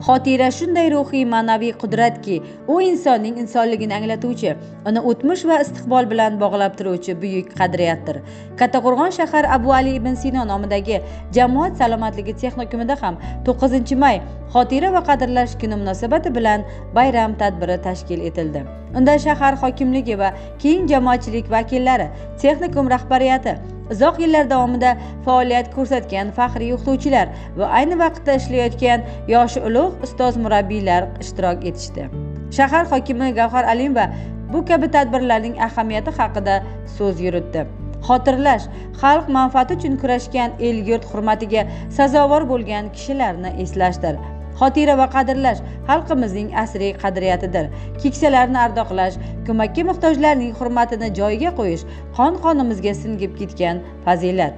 Xotira shunday ruhiy ma'naviy qudratki, u insonning insonligini anglatuvchi, uni o'tmish va istiqbol bilan bog'lab turuvchi buyuk qadriyatdir. Kattaqo'rg'on shahar Abu Ali ibn Sino nomidagi jamoat salomatligi texnikumida ham 9-may xotira va qadrlash kuni munosabati bilan bayram tadbiri tashkil etildi. Unda shahar hokimligi va keng jamoatchilik vakillari, texnikum rahbariyati, uzoq yillar davomida faoliyat ko'rsatgan faxriy o'qituvchilar va ayni vaqtda ishlayotgan yoshi ulug' ustoz murabbiylar ishtirok etishdi. Shahar hokimi Gavhar Alimova bu kabi tadbirlarning ahamiyati haqida so'z yuritdi. Xotirlash xalq manfaati uchun kurashgan, el-yurt hurmatiga sazovor bo'lgan kishilarni eslashdir. Xotira va qadrlash xalqimizning asriy qadriyatidir. Keksalarni ardoqlash, ko'makka muhtojlarning hurmatini joyiga qo'yish qon-qonimizga singib ketgan fazilat.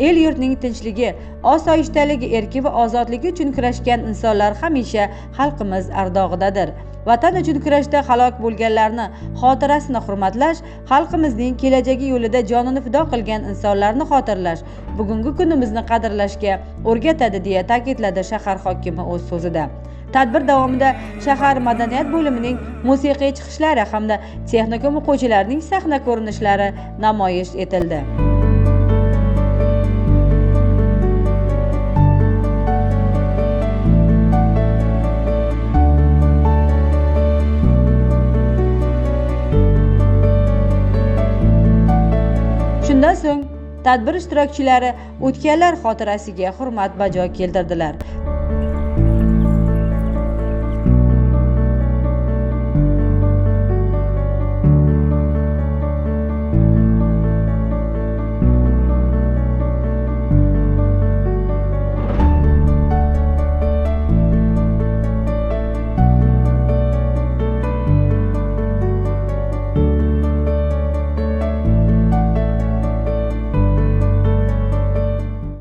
El-yurtning tinchligi, osoyishtaligi, erki va ozodligi uchun kurashgan insonlar hamisha xalqimiz ardog'idadir. Vatan uchun kurashda halok bo'lganlarni xotirasini hurmatlash, xalqimizning kelajagi yo'lida jonini fido qilgan insonlarni xotirlash, bugungi kunimizni qadrlashga o'rgatadi, deya ta'kidladi shahar hokimi o'z so'zida. Tadbir davomida shahar madaniyat bo'limining musiqiy chiqishlari hamda texnikum o'quvchilarining sahna ko'rinishlari namoyish etildi. Shundan so'ng tadbir ishtirokchilari o'tganlar xotirasiga hurmat bajo keltirdilar.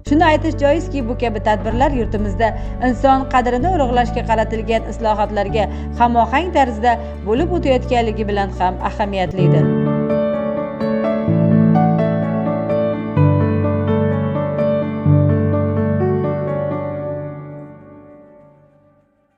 Shuni aytish joizki, bu kabi tadbirlar yurtimizda inson qadrini ulug'lashga qaratilgan islohotlarga hamohang tarzda bo'lib o'tayotganligi bilan ham ahamiyatlidir.